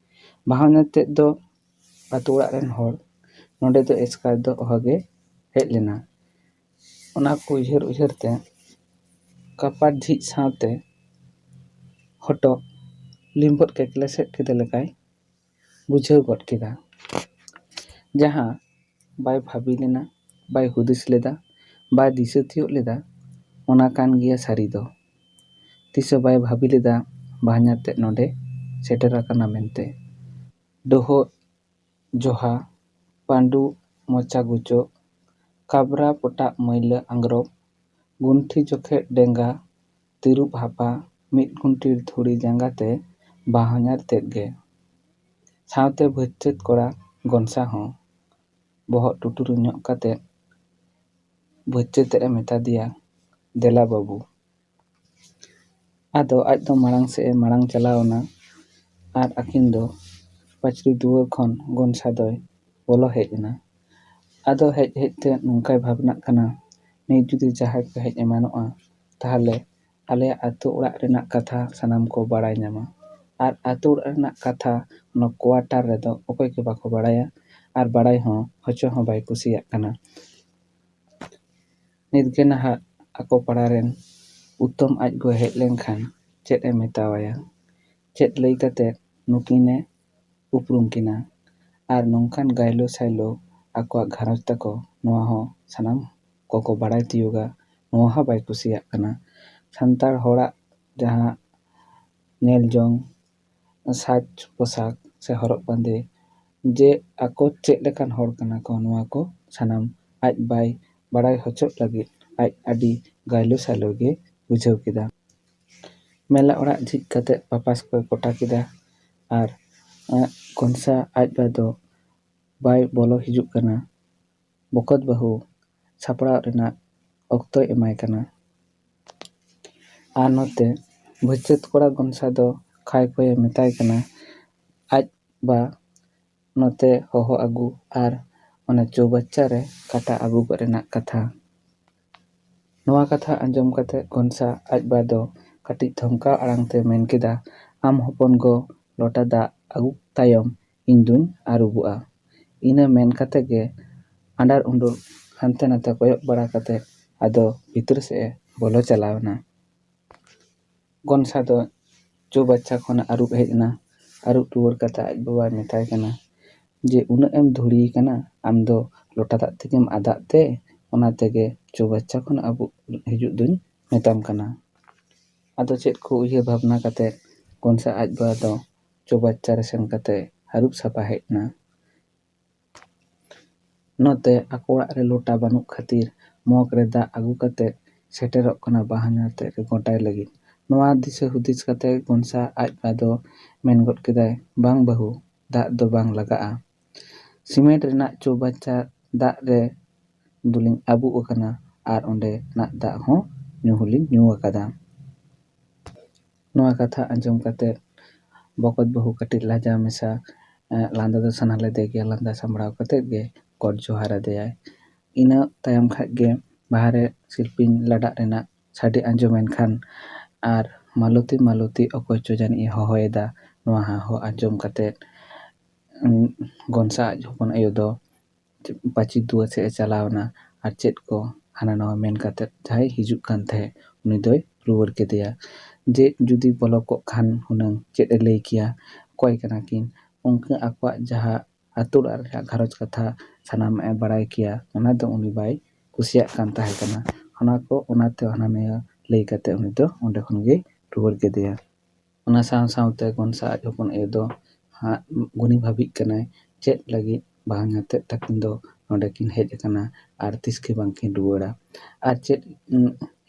ᱵᱟᱦᱚᱧᱟᱨ ᱛᱮᱫ ᱫᱚ ᱟᱛᱳ ᱚᱲᱟᱜ ᱨᱮᱱ ᱦᱚᱲ ᱱᱚᱰᱮ ᱫᱚ ᱮᱥᱠᱟᱨ ᱫᱚ ᱚᱦᱚᱜᱮ ᱦᱮᱡ ᱞᱮᱱᱟ᱾ ᱚᱱᱟ ᱠᱚ ᱩᱭᱦᱟᱹᱨ ᱩᱭᱦᱟᱹᱨ ᱛᱮ ᱠᱟᱯᱟᱴ ᱡᱷᱤᱡ ᱥᱟᱶᱛᱮ ᱦᱚᱴᱚᱜ ᱞᱤᱢᱵᱚᱫ ᱠᱮᱠᱞᱮ ᱥᱮᱫ ᱠᱮᱫᱮ ᱞᱮᱠᱟᱭ ᱵᱩᱡᱷᱟᱹᱣ ᱜᱚᱫ ᱠᱮᱫᱟ᱾ ᱡᱟᱦᱟᱸ ᱵᱟᱭ ᱵᱷᱟᱹᱵᱤ ᱞᱮᱱᱟ, ᱵᱟᱭ ᱦᱩᱫᱤᱥ ᱞᱮᱫᱟ, ᱵᱟᱭ ᱫᱤᱥᱟᱹ ᱛᱤᱭᱳᱜ ᱞᱮᱫᱟ, ᱚᱱᱟ ᱠᱟᱱ ᱜᱮᱭᱟ ᱥᱟᱹᱨᱤ ᱫᱚ᱾ ᱛᱤᱥ ᱦᱚᱸ ᱵᱟᱭ ᱵᱷᱟᱹᱵᱤ ᱞᱮᱫᱟ ᱵᱟᱦᱧᱟᱨ ᱛᱮᱫ ᱱᱚᱰᱮ ᱥᱮᱴᱮᱨ ᱟᱠᱟᱱᱟ ᱢᱮᱱᱛᱮ᱾ ᱰᱚᱦᱚᱜ ᱡᱚᱦᱟ, ᱯᱟᱹᱰᱩ ᱢᱚᱪᱟ ᱜᱩᱪᱩ, ᱠᱟᱵᱽᱨᱟ ᱯᱚᱴᱟᱜ ᱢᱟᱹᱭᱞᱟᱹ ᱟᱝᱜᱽᱨᱚᱵ, ᱜᱩᱱᱴᱷᱤ ᱡᱚᱠᱷᱮᱡ ᱰᱮᱸᱜᱟ, ᱛᱤᱨᱩᱵ ᱦᱟᱯᱟ, ᱢᱤᱫ ᱜᱩᱱᱴᱷᱤᱨ ᱫᱷᱩᱲᱤ ᱡᱟᱸᱜᱟ ᱛᱮ ᱵᱟᱦᱚᱧᱟᱨ ᱛᱮᱫ ᱜᱮ᱾ ᱥᱟᱶᱛᱮ ᱵᱷᱟᱹᱪᱪᱟᱹᱛ ᱠᱚᱲᱟ ᱜᱚᱱᱥᱟ ᱦᱚᱸ ᱵᱚᱦᱚᱜ ᱴᱩᱴᱩᱨ ᱧᱚᱜ ᱠᱟᱛᱮ ᱵᱷᱟᱹᱪᱪᱟᱹᱛ ᱛᱮᱫ ᱮ ᱢᱮᱛᱟ ᱫᱮᱭᱟ, "ᱫᱮᱞᱟ ᱵᱟᱹᱵᱩ᱾" ᱟᱫᱚ ᱟᱡ ᱫᱚ ᱢᱟᱲᱟᱝ ᱥᱮᱫ ᱮ ᱢᱟᱲᱟᱝ ᱪᱟᱞᱟᱣ ᱮᱱᱟ ᱟᱨ ᱟᱹᱠᱤᱱ ᱫᱚ ᱯᱟᱹᱪᱨᱤ ᱫᱩᱣᱟᱹᱨ ᱠᱷᱚᱱ ᱜᱚᱱᱥᱟ ᱫᱚᱭ ᱵᱚᱞᱚ ᱦᱮᱡ ᱮᱱᱟ᱾ ᱟᱫᱚ ᱦᱮᱡ ᱦᱮᱡ ᱛᱮ ᱱᱚᱝᱠᱟᱭ ᱵᱷᱟᱵᱽᱱᱟᱜ ᱠᱟᱱᱟ, "ᱱᱤᱛ ᱡᱩᱫᱤ ᱡᱟᱦᱟᱸᱭ ᱠᱚ ᱦᱮᱡ ᱮᱢᱟᱱᱚᱜᱼᱟ, ᱛᱟᱦᱚᱞᱮ ᱟᱞᱮᱭᱟᱜ ᱟᱹᱛᱩ ᱚᱲᱟᱜ ᱨᱮᱱᱟᱜ ᱠᱟᱛᱷᱟ ᱥᱟᱱᱟᱢ ᱠᱚ ᱵᱟᱲᱟᱭ ᱧᱟᱢᱟ᱾ ᱟᱨ ᱟᱹᱛᱩ ᱚᱲᱟᱜ ᱨᱮᱱᱟᱜ ᱠᱟᱛᱷᱟ ᱱᱚᱣᱟ quarter ᱨᱮᱫᱚ ᱚᱠᱚᱭ ᱜᱮ ᱵᱟᱠᱚ ᱵᱟᱲᱟᱭᱟ, ᱟᱨ ᱵᱟᱲᱟᱭ ᱦᱚᱸ ᱦᱚᱪᱚ ᱦᱚᱸ ᱵᱟᱭ ᱠᱩᱥᱤᱭᱟᱜ ᱠᱟᱱᱟ᱾" ᱱᱤᱛᱜᱮ ᱱᱟᱦᱟᱜ ᱟᱠᱚ ᱯᱟᱲᱟ ᱨᱮᱱ ᱩᱛᱛᱚᱢ ᱟᱡ ᱜᱚᱭ ᱦᱮᱡ ᱞᱮᱱᱠᱷᱟᱱ ᱪᱮᱫ ᱮ ᱢᱮᱛᱟᱣᱟᱭᱟ? ᱪᱮᱫ ᱞᱟᱹᱭ ᱠᱟᱛᱮ ᱱᱩᱠᱤᱱᱮ ᱩᱯᱨᱩᱢ ᱠᱤᱱᱟ? ᱟᱨ ᱱᱚᱝᱠᱟᱱ ᱜᱟᱭᱞᱳ ᱥᱟᱭᱞᱳ ᱟᱠᱚᱣᱟᱜ ᱜᱷᱟᱨᱚᱸᱡᱽ ᱛᱟᱠᱚ, ᱱᱚᱣᱟ ᱦᱚᱸ ᱥᱟᱱᱟᱢ ᱠᱚᱠᱚ ᱵᱟᱲᱟᱭ ᱛᱤᱭᱳᱜᱟ, ᱱᱚᱣᱟ ᱦᱚᱸ ᱵᱟᱭ ᱠᱩᱥᱤᱭᱟᱜ ᱠᱟᱱᱟ᱾ ᱥᱟᱱᱛᱟᱲ ᱦᱚᱲᱟᱜ ᱡᱟᱦᱟᱸ ᱧᱮᱞ ᱡᱚᱝ, ᱥᱟᱡᱽ ᱯᱳᱥᱟᱠ ᱥᱮ ᱦᱚᱨᱚᱜ ᱵᱟᱸᱫᱮ, ᱡᱮ ᱟᱠᱚ ᱪᱮᱫ ᱞᱮᱠᱟᱱ ᱦᱚᱲ ᱠᱟᱱᱟ ᱠᱚ, ᱱᱚᱣᱟ ᱠᱚ ᱥᱟᱱᱟᱢ ᱟᱡ ᱵᱟᱭ ᱵᱟᱲᱟᱭ ᱦᱚᱪᱚᱜ ᱞᱟᱹᱜᱤᱫ ᱟᱡ ᱟᱹᱰᱤ ᱜᱟᱭᱞᱳ ᱥᱟᱭᱞᱳ ᱜᱮ ᱵᱩᱡᱷᱟᱹᱣ ᱠᱮᱫᱟ᱾ ᱢᱮᱞᱟ ᱚᱲᱟᱜ ᱡᱷᱤᱡ ᱠᱟᱛᱮ ᱯᱟᱯᱟᱥ ᱠᱚᱭ ᱠᱚᱴᱟ ᱠᱮᱫᱟ ᱟᱨ, ᱮᱸ, ᱜᱚᱱᱥᱟ ᱟᱡ ᱵᱟ ᱫᱚ ᱵᱟᱭ ᱵᱚᱞᱚ ᱦᱤᱡᱩᱜ ᱠᱟᱱᱟ᱾ ᱵᱚᱠᱚᱛ ᱵᱟᱹᱦᱩ ᱥᱟᱯᱲᱟᱣ ᱨᱮᱱᱟᱜ ᱚᱠᱛᱚᱭ ᱮᱢᱟᱭ ᱠᱟᱱᱟ᱾ ᱟᱨ ᱱᱚᱛᱮ ᱵᱷᱟᱹᱪᱟᱹᱛ ᱠᱚᱲᱟ ᱜᱚᱱᱥᱟ ᱫᱚ ᱠᱷᱟᱭ ᱠᱚᱭᱮ ᱢᱮᱛᱟᱭ ᱠᱟᱱᱟ, ᱟᱡ ᱵᱟ ᱱᱚᱛᱮ ᱦᱚᱦᱚ ᱟᱹᱜᱩ ᱟᱨ ᱚᱱᱟ ᱪᱳᱵᱟᱪᱪᱟ ᱨᱮ ᱠᱟᱴᱟ ᱟᱹᱜᱩ ᱠᱚ ᱨᱮᱱᱟᱜ ᱠᱟᱛᱷᱟ᱾ ᱱᱚᱣᱟ ᱠᱟᱛᱷᱟ ᱟᱸᱡᱚᱢ ᱠᱟᱛᱮ ᱜᱚᱱᱥᱟ ᱟᱡ ᱵᱟ ᱫᱚ ᱠᱟᱹᱴᱤᱡ ᱫᱷᱚᱢᱠᱟᱣ ᱟᱲᱟᱝ ᱛᱮ ᱢᱮᱱ ᱠᱮᱫᱟ, "ᱟᱢ ᱦᱚᱯᱚᱱ ᱜᱚ ᱞᱚᱴᱟ ᱫᱟᱜ ᱟᱹᱜᱩ ᱛᱟᱭᱚᱢ ᱤᱧ ᱫᱩᱧ ᱟᱹᱨᱩᱵᱚᱜᱼᱟ᱾" ᱤᱱᱟᱹ ᱢᱮᱱ ᱠᱟᱛᱮ ᱜᱮ ᱟᱸᱰᱟᱨ ᱩᱸᱰᱩᱨ ᱦᱟᱱᱛᱮ ᱱᱟᱛᱮ ᱠᱚᱭᱚᱜ ᱵᱟᱲᱟ ᱠᱟᱛᱮ ᱟᱫᱚ ᱵᱷᱤᱛᱟᱹᱨ ᱥᱮᱫ ᱮ ᱵᱚᱞᱚ ᱪᱟᱞᱟᱣ ᱮᱱᱟ᱾ ᱜᱚᱱᱥᱟ ᱫᱚ ᱪᱳᱵᱟᱪᱪᱟ ᱠᱷᱚᱱᱮ ᱟᱹᱨᱩᱵ ᱦᱮᱡ ᱮᱱᱟ᱾ ᱟᱹᱨᱩᱵ ᱨᱩᱣᱟᱹᱲ ᱠᱟᱛᱮ ᱟᱡ ᱵᱟᱵᱟᱭ ᱢᱮᱛᱟᱭ ᱠᱟᱱᱟ ᱡᱮ, "ᱩᱱᱟᱹᱜ ᱮᱢ ᱫᱷᱩᱲᱤ ᱠᱟᱱᱟ, ᱟᱢ ᱫᱚ ᱞᱚᱴᱟ ᱫᱟᱜ ᱛᱮᱜᱮᱢ ᱟᱫᱟᱜ ᱛᱮ, ᱚᱱᱟ ᱛᱮᱜᱮ ᱪᱳᱵᱟᱪᱪᱟ ᱠᱷᱚᱱ ᱟᱹᱵᱩᱜ ᱦᱤᱡᱩᱜ ᱫᱩᱧ ᱢᱮᱛᱟᱢ ᱠᱟᱱᱟ᱾" ᱟᱫᱚ ᱪᱮᱫ ᱠᱚ ᱩᱭᱦᱟᱹᱨ ᱵᱷᱟᱵᱽᱱᱟ ᱠᱟᱛᱮ ᱜᱚᱱᱥᱟ ᱟᱡ ᱵᱟᱵᱟ ᱫᱚ ᱪᱳᱵᱟᱪᱪᱟ ᱨᱮ ᱥᱮᱱ ᱠᱟᱛᱮ ᱟᱹᱨᱩᱵ ᱥᱟᱯᱷᱟ ᱦᱮᱡ ᱮᱱᱟ᱾ ᱱᱚᱛᱮ ᱟᱠᱚ ᱚᱲᱟᱜ ᱨᱮ ᱞᱚᱴᱟ ᱵᱟᱹᱱᱩᱜ ᱠᱷᱟᱹᱛᱤᱨ ᱢᱚᱜᱽ ᱨᱮ ᱫᱟᱜ ᱟᱹᱜᱩ ᱠᱟᱛᱮ ᱥᱮᱴᱮᱨᱚᱜ ᱠᱟᱱᱟ ᱵᱟᱦᱧᱟᱨ ᱛᱮᱫ ᱨᱮ ᱜᱚᱴᱟᱭ ᱞᱟᱹᱜᱤᱫ᱾ ᱱᱚᱣᱟ ᱫᱤᱥᱟᱹ ᱦᱩᱫᱤᱥ ᱠᱟᱛᱮ ᱜᱚᱱᱥᱟ ᱟᱡ ᱵᱟ ᱫᱚ ᱢᱮᱱ ᱜᱚᱫ ᱠᱮᱫᱟᱭ, "ᱵᱟᱝ ᱵᱟᱹᱦᱩ, ᱫᱟᱜ ᱫᱚ ᱵᱟᱝ ᱞᱟᱜᱟᱜᱼᱟ᱾ ᱥᱤᱢᱮᱱᱴ ᱨᱮᱱᱟᱜ ᱪᱳᱵᱟᱪᱟ ᱫᱟᱜ ᱨᱮ ᱫᱩᱞᱤᱧ ᱟᱹᱵᱩᱜ ᱟᱠᱟᱱᱟ ᱟᱨ ᱚᱸᱰᱮᱱᱟᱜ ᱫᱟᱜ ᱦᱚᱸ ᱧᱩ ᱦᱚᱸᱞᱤᱧ ᱧᱩ ᱟᱠᱟᱫᱟ᱾" ᱱᱚᱣᱟ ᱠᱟᱛᱷᱟ ᱟᱸᱡᱚᱢ ᱠᱟᱛᱮ ᱵᱚᱠᱚᱛ ᱵᱟᱹᱦᱩ ᱠᱟᱹᱴᱤᱡ ᱞᱟᱡᱟᱣ ᱢᱮᱥᱟ, ᱮ, ᱞᱟᱸᱫᱟ ᱫᱚ ᱥᱟᱱᱟ ᱞᱮᱫᱮ ᱜᱮᱭᱟ᱾ ᱞᱟᱸᱫᱟ ᱥᱟᱢᱵᱲᱟᱣ ᱠᱟᱛᱮ ᱜᱮ ᱜᱚᱰ ᱡᱚᱦᱟᱨ ᱟᱫᱮᱭᱟᱭ᱾ ᱤᱱᱟᱹ ᱛᱟᱭᱚᱢ ᱠᱷᱟᱡ ᱜᱮ ᱵᱟᱦᱟ ᱨᱮ ᱥᱤᱞᱯᱤᱧ ᱞᱟᱰᱟᱜ ᱨᱮᱱᱟᱜ ᱥᱟᱰᱮ ᱟᱸᱡᱚᱢᱮᱱ ᱠᱷᱟᱱ ᱟᱨ "ᱢᱟᱞᱚᱛᱤ, ᱢᱟᱞᱚᱛᱤ, ᱚᱠᱚᱭ ᱪᱚ ᱡᱟᱹᱱᱤᱡ ᱮ ᱦᱚᱦᱚᱭᱮᱫᱟ", ᱱᱚᱣᱟ ᱦᱚᱸ ᱟᱸᱡᱚᱢ ᱠᱟᱛᱮ, ᱩᱸ, ᱜᱚᱱᱥᱟ ᱟᱡ ᱦᱚᱯᱚᱱ ᱟᱭᱳ ᱫᱚ ᱯᱟᱹᱪᱤ ᱫᱩᱣᱟᱹᱨ ᱥᱮᱫ ᱮ ᱪᱟᱞᱟᱣ ᱮᱱᱟ ᱟᱨ ᱪᱮᱫ ᱠᱚ ᱦᱟᱱᱟ ᱱᱟᱣᱟ ᱢᱮᱱ ᱠᱟᱛᱮ ᱡᱟᱦᱟᱸᱭ ᱦᱤᱡᱩᱜ ᱠᱟᱱ ᱛᱟᱦᱮᱸᱫ ᱩᱱᱤ ᱫᱚᱭ ᱨᱩᱣᱟᱹᱲ ᱠᱮᱫᱮᱭᱟ᱾ ᱡᱮ ᱡᱩᱫᱤ ᱵᱚᱞᱚ ᱠᱚᱜ ᱠᱷᱟᱱ ᱦᱩᱱᱟᱹᱝ ᱪᱮᱫ ᱮ ᱞᱟᱹᱭ ᱠᱮᱭᱟ, ᱚᱠᱚᱭ ᱠᱟᱱᱟ ᱠᱤᱱ? ᱩᱱᱠᱤᱱ ᱟᱠᱚᱣᱟᱜ ᱡᱟᱦᱟᱸ ᱟᱹᱛᱩ ᱚᱲᱟᱜ ᱨᱮᱭᱟᱜ ᱜᱷᱟᱨᱚᱸᱡᱽ ᱠᱟᱛᱷᱟ ᱥᱟᱱᱟᱢᱟᱜ ᱮ ᱵᱟᱲᱟᱭ ᱠᱮᱭᱟ, ᱚᱱᱟ ᱫᱚ ᱩᱱᱤ ᱵᱟᱭ ᱠᱩᱥᱤᱭᱟᱜ ᱠᱟᱱ ᱛᱟᱦᱮᱸ ᱠᱟᱱᱟ᱾ ᱚᱱᱟ ᱠᱚ, ᱚᱱᱟᱛᱮ ᱦᱟᱱᱟ ᱱᱤᱭᱟᱹ ᱞᱟᱹᱭ ᱠᱟᱛᱮ ᱩᱱᱤ ᱫᱚ ᱚᱸᱰᱮ ᱠᱷᱚᱱ ᱜᱮᱭ ᱨᱩᱣᱟᱹᱲ ᱠᱮᱫᱮᱭᱟ᱾ ᱚᱱᱟ ᱥᱟᱶ ᱥᱟᱶᱛᱮ ᱜᱚᱱᱥᱟ ᱟᱡ ᱦᱚᱯᱚᱱ ᱟᱭᱳ ᱫᱚ ᱦᱟᱸᱜ ᱜᱩᱱᱤ ᱵᱷᱟᱹᱵᱤᱜ ᱠᱟᱱᱟᱭ, ᱪᱮᱫ ᱞᱟᱹᱜᱤᱫ ᱵᱟᱦᱧᱟᱨ ᱛᱮᱫ ᱛᱟᱹᱠᱤᱱ ᱫᱚ ᱱᱚᱰᱮ ᱠᱤᱱ ᱦᱮᱡ ᱟᱠᱟᱱᱟ ᱟᱨ ᱛᱤᱥ ᱜᱮ ᱵᱟᱝ ᱠᱤᱱ ᱨᱩᱣᱟᱹᱲᱟ? ᱟᱨ ᱪᱮᱫ, ᱩᱸ,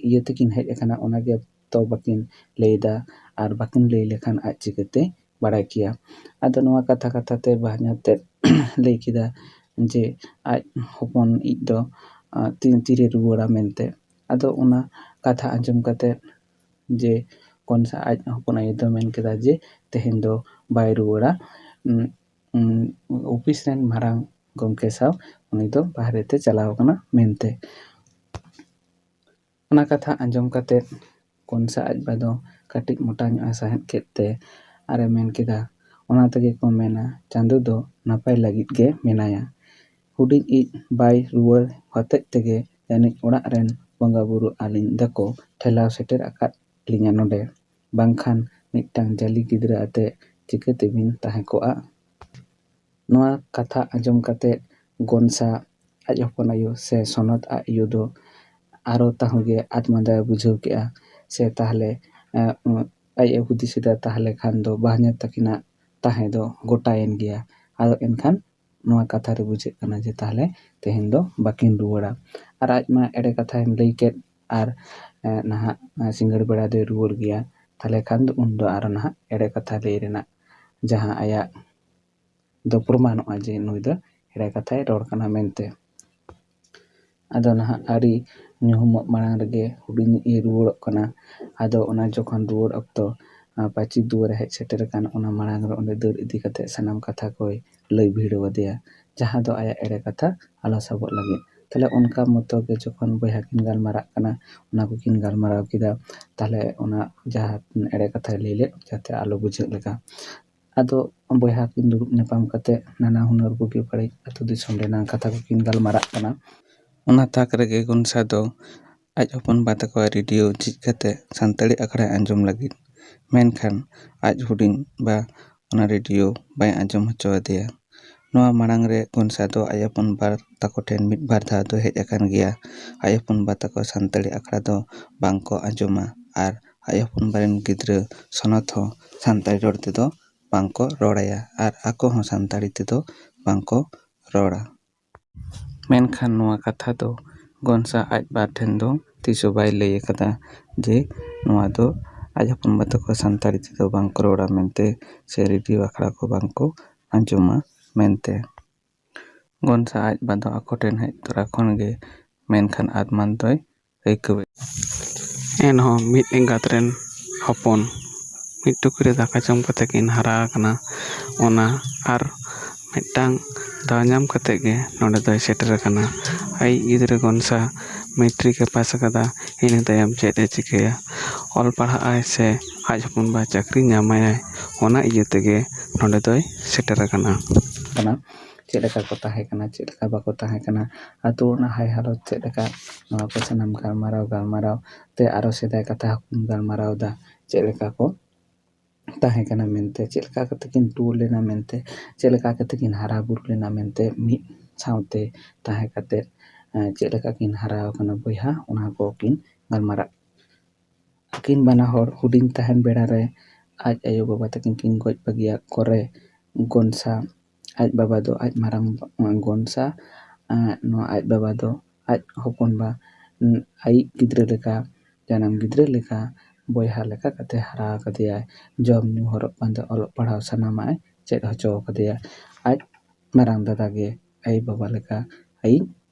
ᱤᱭᱟᱹ ᱛᱮᱠᱤᱱ ᱦᱮᱡ ᱟᱠᱟᱱᱟ, ᱚᱱᱟ ᱜᱮ ᱛᱚ ᱵᱟᱹᱠᱤᱱ ᱞᱟᱹᱭ ᱮᱫᱟ᱾ ᱟᱨ ᱵᱟᱹᱠᱤᱱ ᱞᱟᱹᱭ ᱞᱮᱠᱷᱟᱱ ᱟᱡ ᱪᱤᱠᱟᱹᱛᱮ ᱵᱟᱲᱟᱭ ᱠᱮᱭᱟ? ᱟᱫᱚ ᱱᱚᱣᱟ ᱠᱟᱛᱷᱟ ᱠᱟᱛᱷᱟ ᱛᱮ ᱵᱟᱦᱧᱟᱨ ᱛᱮᱫ ᱞᱟᱹᱭ ᱠᱮᱫᱟ ᱡᱮ ᱟᱡ ᱦᱚᱯᱚᱱ ᱤᱡ ᱫᱚ, ᱟᱸ, ᱛᱤ-, ᱛᱤᱨᱮ ᱨᱩᱣᱟᱹᱲᱟ ᱢᱮᱱᱛᱮ᱾ ᱟᱫᱚ ᱚᱱᱟ ᱠᱟᱛᱷᱟ ᱟᱸᱡᱚᱢ ᱠᱟᱛᱮ ᱡᱮ ᱜᱚᱱᱥᱟ ᱟᱡ ᱦᱚᱯᱚᱱ ᱟᱭᱳ ᱫᱚ ᱢᱮᱱ ᱠᱮᱫᱟ ᱡᱮ ᱛᱮᱦᱮᱧ ᱫᱚ ᱵᱟᱭ ᱨᱩᱣᱟᱹᱲᱟ, ᱩᱸ, ᱩᱸ, ᱚᱯᱷᱤᱥ ᱨᱮᱱ ᱢᱟᱨᱟᱝ ᱜᱚᱢᱠᱮ ᱥᱟᱶ ᱩᱱᱤ ᱫᱚ ᱵᱟᱦᱨᱮ ᱛᱮ ᱪᱟᱞᱟᱣ ᱟᱠᱟᱱᱟ ᱢᱮᱱᱛᱮ᱾ ᱚᱱᱟ ᱠᱟᱛᱷᱟ ᱟᱸᱡᱚᱢ ᱠᱟᱛᱮ ᱜᱚᱱᱥᱟ ᱟᱡ ᱵᱟ ᱫᱚ ᱠᱟᱹᱴᱤᱡ ᱢᱚᱴᱟ ᱧᱚᱜ ᱮ ᱥᱟᱦᱮᱫ ᱠᱮᱫ ᱛᱮ ᱟᱨᱮ ᱢᱮᱱ ᱠᱮᱫᱟ, "ᱚᱱᱟ ᱛᱮᱜᱮ ᱠᱚ ᱢᱮᱱᱟ, ᱪᱟᱸᱫᱚ ᱫᱚ ᱱᱟᱯᱟᱭ ᱞᱟᱹᱜᱤᱫ ᱜᱮ ᱢᱮᱱᱟᱭᱟ᱾ ᱦᱩᱰᱤᱧ ᱤᱡ ᱵᱟᱭ ᱨᱩᱣᱟᱹᱲ ᱦᱚᱛᱮᱡ ᱛᱮᱜᱮ ᱡᱟᱹᱱᱤᱡ ᱚᱲᱟᱜ ᱨᱮᱱ ᱵᱚᱸᱜᱟ ᱵᱩᱨᱩ ᱟᱹᱞᱤᱧ ᱫᱚᱠᱚ ᱴᱷᱮᱞᱟᱣ ᱥᱮᱴᱮᱨ ᱟᱠᱟᱫ ᱞᱤᱧᱟ ᱱᱚᱰᱮ, ᱵᱟᱝᱠᱷᱟᱱ ᱢᱤᱫᱴᱟᱝ ᱡᱟᱹᱞᱤ ᱜᱤᱫᱽᱨᱟᱹ ᱟᱛᱮ ᱪᱤᱠᱟᱹ ᱛᱮᱵᱤᱱ ᱛᱟᱦᱮᱸ ᱠᱚᱜᱼᱟ?" ᱱᱚᱣᱟ ᱠᱟᱛᱷᱟ ᱟᱸᱡᱚᱢ ᱠᱟᱛᱮ ᱜᱚᱱᱥᱟ ᱟᱡ ᱦᱚᱯᱚᱱ ᱟᱭᱳ ᱥᱮ ᱥᱚᱱᱚᱛ ᱟᱡ ᱟᱭᱳ ᱫᱚ ᱟᱨᱚ ᱛᱟᱦᱩᱸ ᱜᱮ ᱟᱫ ᱢᱟᱫᱟᱭ ᱵᱩᱡᱷᱟᱹᱣ ᱠᱮᱜᱼᱟ᱾ ᱥᱮ ᱛᱟᱦᱞᱮ, ᱮᱸ, ᱟᱡ ᱮ ᱦᱩᱫᱤᱥ ᱮᱫᱟ, ᱛᱟᱦᱞᱮ ᱠᱷᱟᱱ ᱫᱚ ᱵᱟᱦᱧᱟᱨ ᱛᱟᱹᱠᱤᱱᱟᱜ ᱛᱟᱦᱮᱸ ᱫᱚ ᱜᱚᱴᱟᱭᱮᱱ ᱜᱮᱭᱟ᱾ ᱟᱫᱚ ᱮᱱᱠᱷᱟᱱ ᱱᱚᱣᱟ ᱠᱟᱛᱷᱟ ᱨᱮ ᱵᱩᱡᱷᱟᱹᱜ ᱠᱟᱱᱟ ᱡᱮ ᱛᱟᱦᱚᱞᱮ ᱛᱮᱦᱮᱧ ᱫᱚ ᱵᱟᱹᱠᱤᱱ ᱨᱩᱣᱟᱹᱲᱟ᱾ ᱟᱨ ᱟᱡ ᱢᱟ ᱮᱲᱮ ᱠᱟᱛᱷᱟᱭ ᱞᱟᱹᱭ ᱠᱮᱫ, ᱟᱨ ᱱᱟᱦᱟᱜ ᱥᱤᱸᱜᱟᱹᱲ ᱵᱮᱲᱟ ᱫᱚᱭ ᱨᱩᱣᱟᱹᱲ ᱜᱮᱭᱟ, ᱛᱟᱦᱚᱞᱮ ᱠᱷᱟᱱ ᱫᱚ ᱩᱱᱫᱚ ᱟᱨᱚ ᱱᱟᱦᱟᱜ ᱮᱲᱮ ᱠᱟᱛᱷᱟ ᱞᱟᱹᱭ ᱨᱮᱱᱟᱜ ᱡᱟᱦᱟᱸ ᱟᱭᱟᱜ ᱫᱚ ᱯᱨᱚᱢᱟᱱᱚᱜᱼᱟ ᱡᱮ ᱱᱩᱭ ᱫᱚ ᱮᱲᱮ ᱠᱟᱛᱷᱟᱭ ᱨᱚᱲ ᱠᱟᱱᱟ ᱢᱮᱱᱛᱮ᱾ ᱟᱫᱚ ᱱᱟᱦᱟᱜ ᱟᱹᱰᱤ ᱧᱩᱦᱩᱢᱚᱜ ᱢᱟᱲᱟᱝ ᱨᱮᱜᱮ ᱦᱩᱰᱤᱧᱤᱡ ᱮ ᱨᱩᱣᱟᱹᱲᱚᱜ ᱠᱟᱱᱟ᱾ ᱟᱫᱚ ᱚᱱᱟ ᱡᱚᱠᱷᱚᱱ ᱨᱩᱣᱟᱹᱲ ᱚᱠᱛᱚ ᱯᱟᱹᱪᱤ ᱫᱩᱣᱟᱹᱨᱮ ᱦᱮᱡ ᱥᱮᱴᱮᱨ ᱟᱠᱟᱱ, ᱚᱱᱟ ᱢᱟᱲᱟᱝ ᱨᱮ ᱚᱸᱰᱮ ᱫᱟᱹᱲ ᱤᱫᱤ ᱠᱟᱛᱮ ᱥᱟᱱᱟᱢ ᱠᱟᱛᱷᱟ ᱠᱚᱭ ᱞᱟᱹᱭ ᱵᱷᱤᱲᱟᱹᱣ ᱟᱫᱮᱭᱟ, ᱡᱟᱦᱟᱸ ᱫᱚ ᱟᱭᱟᱜ ᱮᱲᱮ ᱠᱟᱛᱷᱟ ᱟᱞᱚ ᱥᱟᱵᱚᱜ ᱞᱟᱹᱜᱤᱫ᱾ ᱛᱟᱦᱞᱮ ᱚᱱᱠᱟ ᱢᱚᱛᱚ ᱜᱮ ᱡᱚᱠᱷᱚᱱ ᱵᱚᱭᱦᱟ ᱠᱤᱱ ᱜᱟᱞᱢᱟᱨᱟᱜ ᱠᱟᱱᱟ, ᱚᱱᱟ ᱠᱚᱠᱤᱱ ᱜᱟᱞᱢᱟᱨᱟᱣ ᱠᱮᱫᱟ, ᱛᱟᱦᱞᱮ ᱚᱱᱟ ᱡᱟᱦᱟᱸ ᱮᱲᱮ ᱠᱟᱛᱷᱟᱭ ᱞᱟᱹᱭ ᱞᱮᱫ, ᱡᱟᱛᱮ ᱟᱞᱚ ᱵᱩᱡᱷᱟᱹᱜ ᱞᱮᱠᱟ᱾ ᱟᱫᱚ ᱵᱚᱭᱦᱟ ᱠᱤᱱ ᱫᱩᱲᱩᱵ ᱧᱟᱯᱟᱢ ᱠᱟᱛᱮ ᱱᱟᱱᱟ ᱦᱩᱱᱟᱹᱨ ᱵᱩᱜᱤ ᱵᱟᱹᱲᱤᱡ ᱟᱹᱛᱩ ᱫᱤᱥᱚᱢ ᱨᱮᱱᱟᱜ ᱠᱟᱛᱷᱟ ᱠᱚᱠᱤᱱ ᱜᱟᱞᱢᱟᱨᱟᱜ ᱠᱟᱱᱟ᱾ ᱚᱱᱟ ᱛᱟᱠ ᱨᱮᱜᱮ ᱜᱚᱱᱥᱟ ᱫᱚ ᱟᱡ ᱦᱚᱯᱚᱱ ᱵᱟ ᱛᱟᱠᱚᱣᱟᱜ ᱨᱮᱰᱤᱭᱳ ᱡᱷᱤᱡ ᱠᱟᱛᱮ ᱥᱟᱱᱛᱟᱲᱤ ᱟᱠᱷᱲᱟᱭ ᱟᱸᱡᱚᱢ ᱞᱟᱹᱜᱤᱫ, ᱢᱮᱱᱠᱷᱟᱱ ᱟᱡ ᱦᱩᱰᱤᱧ ᱵᱟ ᱚᱱᱟ ᱨᱮᱰᱤᱭᱳ ᱵᱟᱭ ᱟᱸᱡᱚᱢ ᱦᱚᱪᱚ ᱟᱫᱮᱭᱟ᱾ ᱱᱚᱣᱟ ᱢᱟᱲᱟᱝ ᱨᱮ ᱜᱚᱱᱥᱟ ᱫᱚ ᱟᱡ ᱦᱚᱯᱚᱱ ᱵᱟ ᱛᱟᱠᱚ ᱴᱷᱮᱱ ᱢᱤᱫ ᱵᱟᱨ ᱫᱷᱟᱣ ᱫᱚ ᱦᱮᱡ ᱟᱠᱟᱱ ᱜᱮᱭᱟ᱾ ᱟᱡ ᱦᱚᱯᱚᱱ ᱵᱟ ᱛᱟᱠᱚ ᱥᱟᱱᱛᱟᱲᱤ ᱟᱠᱷᱲᱟ ᱫᱚ ᱵᱟᱝ ᱠᱚ ᱟᱸᱡᱚᱢᱟ, ᱟᱨ ᱟᱡ ᱦᱚᱯᱚᱱ ᱵᱟ ᱨᱮᱱ ᱜᱤᱫᱽᱨᱟᱹ ᱥᱚᱱᱚᱛ ᱦᱚᱸ ᱥᱟᱱᱛᱟᱲᱤ ᱨᱚᱲ ᱛᱮᱫᱚ ᱵᱟᱝ ᱠᱚ ᱨᱚᱲ ᱟᱭᱟ, ᱟᱨ ᱟᱠᱚ ᱦᱚᱸ ᱥᱟᱱᱛᱟᱲᱤ ᱛᱮᱫᱚ ᱵᱟᱝ ᱠᱚ ᱨᱚᱲᱟ᱾ ᱢᱮᱱᱠᱷᱟᱱ ᱱᱚᱣᱟ ᱠᱟᱛᱷᱟ ᱫᱚ ᱜᱚᱱᱥᱟ ᱟᱡ ᱵᱟ ᱴᱷᱮᱱ ᱫᱚ ᱛᱤᱥ ᱦᱚᱸ ᱵᱟᱭ ᱞᱟᱹᱭ ᱟᱠᱟᱫᱟ ᱡᱮ ᱱᱚᱣᱟ ᱫᱚ ᱟᱡ ᱦᱚᱯᱚᱱ ᱵᱟ ᱛᱟᱠᱚ ᱥᱟᱱᱛᱟᱲᱤ ᱛᱮᱫᱚ ᱵᱟᱝ ᱠᱚ ᱨᱚᱲᱟ ᱢᱮᱱᱛᱮ, ᱥᱮ ᱨᱮᱰᱤᱭᱳ ᱟᱠᱷᱲᱟ ᱠᱚ ᱵᱟᱝ ᱠᱚ ᱟᱸᱡᱚᱢᱟ ᱢᱮᱱᱛᱮ᱾ ᱜᱚᱱᱥᱟ ᱟᱡ ᱵᱟ ᱫᱚ ᱟᱠᱚ ᱴᱷᱮᱱ ᱦᱮᱡ ᱛᱚᱨᱟ ᱠᱷᱚᱱ ᱜᱮ ᱢᱮᱱᱠᱷᱟᱱ ᱟᱫᱢᱟᱱ ᱫᱚᱭ ᱟᱹᱭᱠᱟᱹᱣᱮᱫ᱾ ᱮᱱᱦᱚᱸ ᱢᱤᱫ ᱮᱸᱜᱟᱛ ᱨᱮᱱ ᱦᱚᱯᱚᱱ ᱢᱤᱫ ᱴᱩᱠᱩᱡ ᱨᱮ ᱫᱟᱠᱟ ᱡᱚᱢ ᱠᱟᱛᱮ ᱠᱤᱱ ᱦᱟᱨᱟ ᱟᱠᱟᱱᱟ, ᱚᱱᱟ ᱟᱨ ᱢᱤᱫᱴᱟᱝ ᱫᱟᱣ ᱧᱟᱢ ᱠᱟᱛᱮ ᱜᱮ ᱱᱚᱰᱮ ᱫᱚᱭ ᱥᱮᱴᱮᱨ ᱟᱠᱟᱱᱟ᱾ ᱟᱭᱤᱡ ᱜᱤᱫᱽᱨᱟᱹ ᱜᱚᱱᱥᱟ ᱢᱮᱴᱨᱤᱠ ᱮ ᱯᱟᱥ ᱟᱠᱟᱫᱟ, ᱤᱱᱟᱹ ᱛᱟᱭᱚᱢ ᱪᱮᱫ ᱮ ᱪᱤᱠᱟᱹᱭᱟ? ᱚᱞ ᱯᱟᱲᱦᱟᱜ ᱟᱭ ᱥᱮ ᱟᱡ ᱦᱚᱯᱚᱱ ᱵᱟ ᱪᱟᱹᱠᱨᱤ ᱧᱟᱢᱟᱭᱟᱭ, ᱚᱱᱟ ᱤᱭᱟᱹ ᱛᱮᱜᱮ ᱱᱚᱰᱮ ᱫᱚᱭ ᱥᱮᱴᱮᱨ ᱟᱠᱟᱱᱟ᱾ ᱠᱟᱱᱟ, ᱪᱮᱫ ᱞᱮᱠᱟ ᱠᱚ ᱛᱟᱦᱮᱸ ᱠᱟᱱᱟ, ᱪᱮᱫ ᱞᱮᱠᱟ ᱵᱟᱠᱚ ᱛᱟᱦᱮᱸ ᱠᱟᱱᱟ, ᱟᱛᱳ ᱨᱮᱱᱟᱜ ᱦᱟᱭ ᱦᱟᱞᱚᱛ ᱪᱮᱫ ᱞᱮᱠᱟ, ᱱᱚᱣᱟ ᱠᱚ ᱥᱟᱱᱟᱢ ᱜᱟᱞᱢᱟᱨᱟᱣ ᱜᱟᱞᱢᱟᱨᱟᱣ ᱛᱮ ᱟᱨᱚ ᱥᱮᱫᱟᱭ ᱠᱟᱛᱷᱟ ᱦᱚᱸᱠᱤᱱ ᱜᱟᱞᱢᱟᱨᱟᱣ ᱮᱫᱟ, ᱪᱮᱫ ᱞᱮᱠᱟ ᱠᱚ ᱛᱟᱦᱮᱸ ᱠᱟᱱᱟ ᱢᱮᱱᱛᱮ, ᱪᱮᱫ ᱞᱮᱠᱟ ᱠᱟᱛᱮ ᱠᱤᱱ ᱴᱩᱣᱟᱹᱨ ᱞᱮᱱᱟ ᱢᱮᱱᱛᱮ, ᱪᱮᱫ ᱞᱮᱠᱟ ᱠᱟᱛᱮ ᱠᱤᱱ ᱦᱟᱨᱟ ᱵᱩᱨᱩ ᱞᱮᱱᱟ ᱢᱮᱱᱛᱮ, ᱢᱤᱫ ᱥᱟᱶᱛᱮ ᱛᱟᱦᱮᱸ ᱠᱟᱛᱮ, ᱮᱸ, ᱪᱮᱫ ᱞᱮᱠᱟ ᱠᱤᱱ ᱦᱟᱨᱟ ᱟᱠᱟᱱᱟ ᱵᱚᱭᱦᱟ, ᱚᱱᱟ ᱠᱚ ᱠᱤᱱ ᱜᱟᱞᱢᱟᱨᱟᱜ᱾ ᱟᱹᱠᱤᱱ ᱵᱟᱱᱟ ᱦᱚᱲ ᱦᱩᱰᱤᱧ ᱛᱟᱦᱮᱱ ᱵᱮᱲᱟ ᱨᱮ ᱟᱡ ᱟᱭᱳ ᱵᱟᱵᱟ ᱛᱟᱹᱠᱤᱱ ᱠᱤᱱ ᱜᱚᱡ ᱵᱟᱹᱜᱤᱭᱟᱜ ᱠᱚᱨᱮ ᱜᱚᱱᱥᱟ ᱟᱡ ᱵᱟᱵᱟ ᱫᱚ ᱟᱡ ᱢᱟᱨᱟᱝ ᱜᱚᱱᱥᱟ, ᱮᱸ, ᱱᱚᱣᱟ ᱟᱡ ᱵᱟᱵᱟ ᱫᱚ ᱟᱡ ᱦᱚᱯᱚᱱ ᱵᱟ, ᱩᱸ, ᱟᱭᱤᱡ ᱜᱤᱫᱽᱨᱟᱹ ᱞᱮᱠᱟ, ᱡᱟᱱᱟᱢ ᱜᱤᱫᱽᱨᱟᱹ ᱞᱮᱠᱟ, ᱵᱚᱭᱦᱟ ᱞᱮᱠᱟ ᱠᱟᱛᱮ ᱦᱟᱨᱟ ᱟᱠᱟᱫᱮᱭᱟᱭ᱾ ᱡᱚᱢ ᱧᱩ, ᱦᱚᱨᱚᱜ ᱵᱟᱸᱫᱮ, ᱚᱞᱚᱜ ᱯᱟᱲᱦᱟᱣ ᱥᱟᱱᱟᱢᱟᱜ ᱮ ᱪᱮᱫ ᱦᱚᱪᱚ ᱟᱠᱟᱫᱮᱭᱟ᱾ ᱟᱡ ᱢᱟᱨᱟᱝ ᱫᱟᱫᱟ ᱜᱮ ᱟᱭᱳ ᱵᱟᱵᱟ ᱞᱮᱠᱟ ᱟᱭᱤᱡ